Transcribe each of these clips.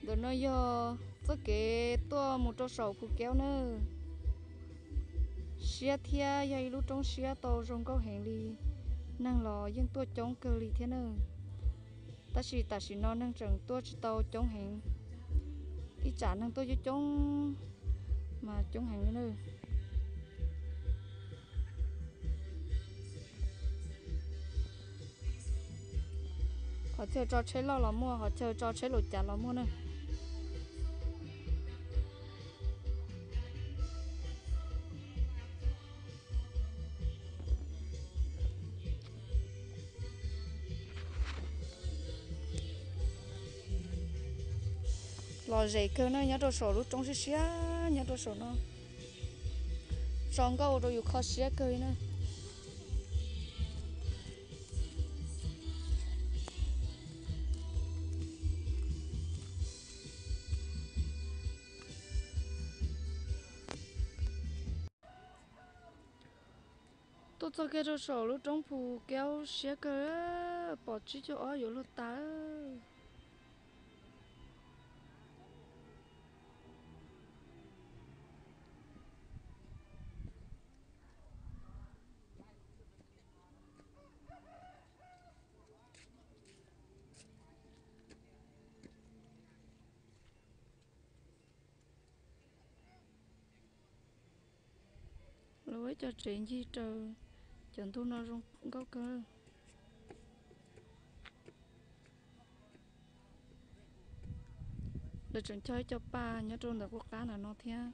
Ntawm no yog txoj kev tuaj mus rau saum Phu Keub na. Siab thiab yog ib lub roob siab tau zoo nkauj heev li. Neeg los yeej tuaj coob kawg li thiab na. Tab sis tam sim no neeg tseem tuaj tsis tau coob heev. Ib tsam neeg tuaj coob coob mas coob heev li na. Qhov chaw tso tsheb loj los muaj, qhov chaw tso tsheb lus cav los muaj na. Lom zem kawg na, nyob rau saum lub roob siab siab nyob rau saum no. Tso nkauj ua rau yus kho siab kawg li na. Tuaj txog kiag rau saum lub roob Phu Keub siab kawg, pom tsib caug ob yuav luag tas. Lawv ua ib co tsev ncig raws cov ntug no zoo nkauj kawg. Lawv tseem cog ib co paj nyob rau ntawm qub qab ntawm no thiab.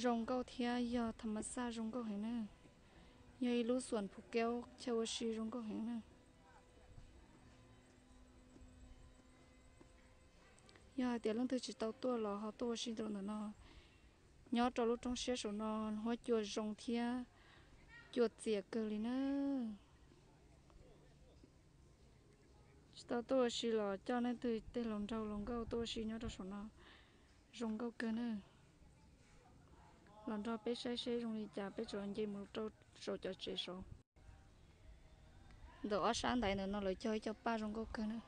Zoo nkauj thiab yog tham mas xaj zoo nkauj heev na. Yog ib lub xuam Phu Keub chaw ua si zoo nkauj heev na. Yog hais tias leej twg tsis tau tuaj los ho tuaj ua si rau ntawm no. Nyob rau lub roob siab saum no huab cua zoo thiab cua txias kawg li na. Tsis tau tuaj ua si los coj leej twg tej hluas nraug hluas nkauj tuaj ua si nyob rau saum no zoo nkauj kawg na. Los nrog peb saib seb zoo li cas peb tso nce mus rau saum cov tsev saud. Ntawm ob sab ntaiv ntawm no lawv cog ib co paj zoo nkauj kawg na.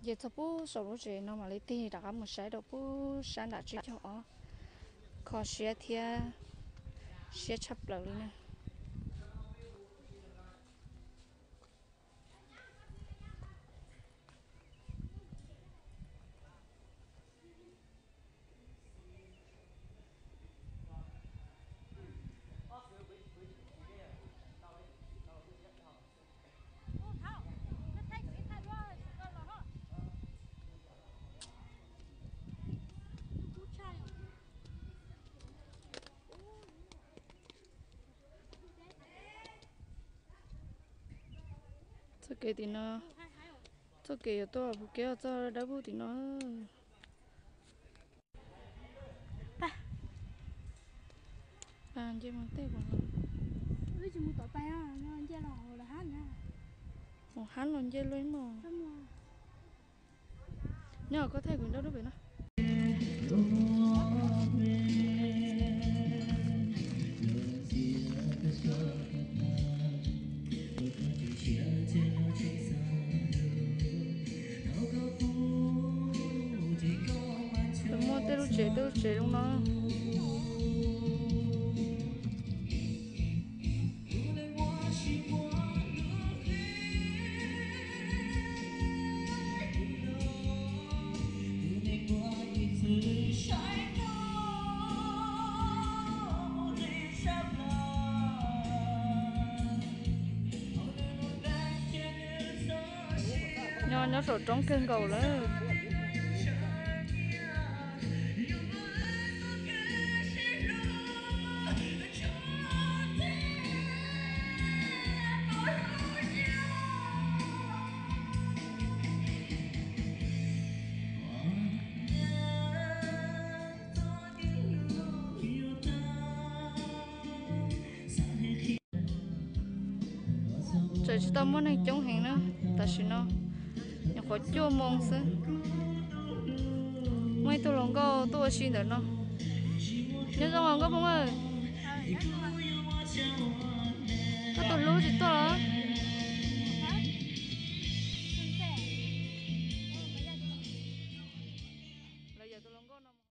Nce txog pub saum lub tsev no mam li tig rov qab mus saib rau pub sab nram tsib caug ob. Kho siab thiab siab tshaj plaws li na. Txoj kev tim no, txoj kev yuav tuaj Phu Keub txoj dawb paug tim no. Nce mus tej mus, mus hab los nce luaj ib mos. Nyob koj thaij kuv nraub rau pem no. Muaj tej lub tsev tej lub tsev zoo no. Nyob nyob saum roob kawg nkaus lawm. Tseem tsis tau muaj neeg coob heev na, tam sim no nyuam qhuav cuaj moo xwb. Muaj ib tug hluas nkauj tuaj ua si ntawm no. Nyob zoo os nkauj Hmoob.